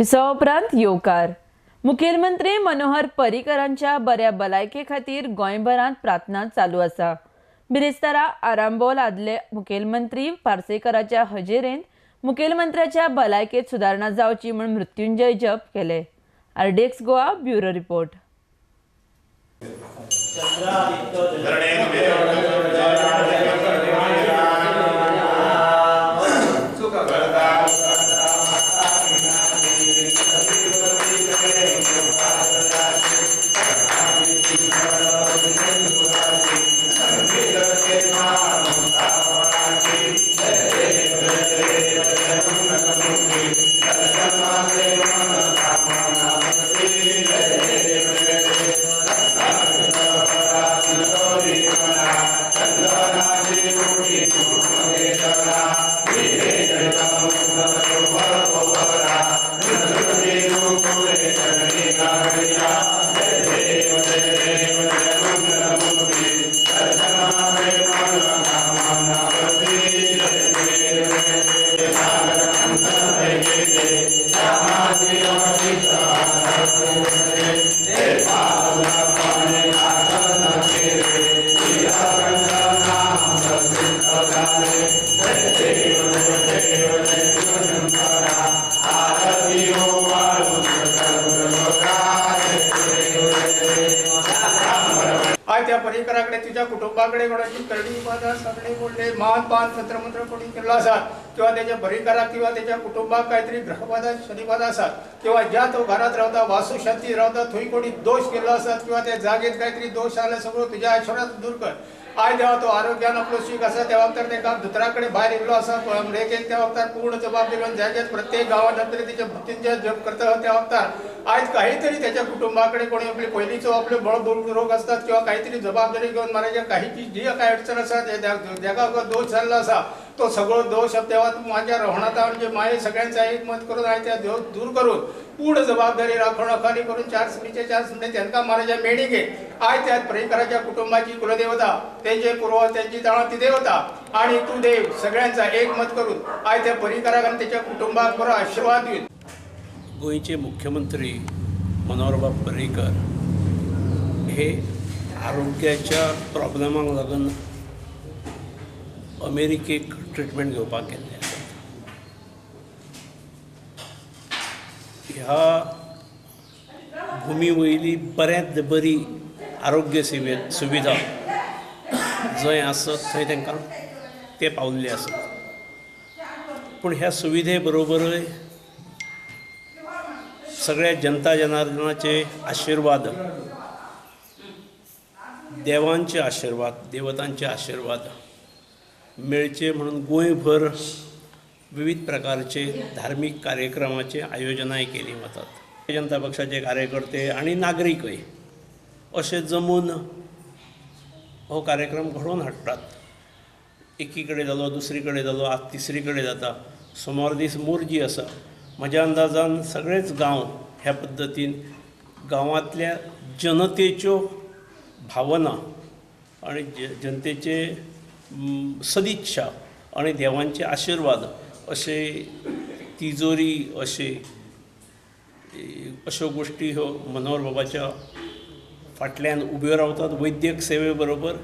विसवा उपरांत येवकार. मुखेलमंत्री मनोहर पर्रीकरांच्या बऱ्या भलायके खातीर गोंयभरांत प्रार्थना चालू आसा. बिरेस्तारा आरांबोल आदले मुखेलमंत्री पार्सेकराच्या हजेरेंत मुखेलमंत्र्याच्या भलायकेंत सुदारणा जावची म्हूण मृत्युंजय जप केले. RDX Goa bureau report. आज त्या परिकराकडे तुझ्या कुटुंबाकडे कोणाची करणी बाधा सगळे बोलले मान पान तंत्रमंत्र कोणी केला असात किंवा त्याच्या परिकाराक किंवा त्याच्या कुटुंबाक काहीतरी ग्रहबाधा शनिबाधा असात किंवा ज्या तो घरात रावता वास्तुशांती रावता थंय कोणी दोष केला असात किंवा त्या जागेत काहीतरी दोष आला सगळं तुझ्या ऐश्वर्यात दूर कर. I देवा तो आरोग्यान आपलो शीख आसा त्या वक्तार तेका दोतोराकडे भायर येयल्लो आसा अमेरिकेक त्या वक्तार पूर्ण जबाबदारी घेवन जाग्यार प्रत्येक गांवांत तरी तेचे मृत्युंजय जप करता त्या वक्तार आयज काहीतरी त्याच्या कुटुंबाकडे कोणी आपले पयलींचो आपले बळ रोग असतात किंवा काहीतरी जबाबदारी घेवन महाराजा काही जी काय अडचण आसा जाका दोश जाल्लो आसा तो सगळो दोश देवा तूं म्हाज्या रोहणाता म्हणजे माये सगळ्यांचा एक मत करून आयज त्या दोश दूर करून पूर्ण जबाबदारी राखण करून चार सुनीचे चार सुने त्यांना महाराजा मेणी घे. आयज त्या पर्रीकराच्या कुटुंबाची कुलदेवता त्यांचे पूर्वज त्यांची ताळा ती देवता आणि तू देव सगळ्यांचा एक मत करून आयज त्या पर्रीकराक आनी त्याच्या कुटुंबाक बरो आशीर्वाद दिवन. गोंयचे मुख्यमंत्री मनोहरबाब पर्रीकर हे आरोग्याच्या प्रॉब्लेमाक लागून अमेरिकेक ट्रिटमेंट घेवपाक गेल्ले आसात. ह्या भुमी वयली बऱ्यांत बरी आरोग्य सुविधा जंय आसत थंय तांकां ते पावल्ले आसत, पूण ह्या सुविधे बरोबरय सगळ्या जनता जनार्दनाचे आशिर्वाद, देवांचे आशिर्वाद, देवतांचे आशिर्वाद मेळचे म्हणून गोंयभर विविध प्रकारचे धार्मीक कार्यक्रमाचे आयोजनाय केली वतात. जनता पक्षाचे कार्यकर्ते आनी नागरीकय अशे जमून हो कार्यक्रम घडोवन हाडटात. एकी कडेन जालो, दुसरी कडेन जालो, आज तिसरी कडेन जाता. सोमार दीस मोरजी आसा. म्हज्या अंदाजान सगळेच गांव ह्या पद्दतीन गांवांतल्या जनतेच्यो भावना आनी जनतेचे सदिच्छा आनी देवांचे आशिर्वाद अशे तिजोरी अशे अश्यो गोश्टी ह्यो मनोहर बाबाच्या फाटल्यान उब्यो रावतात वैद्यक सेवे बरोबर.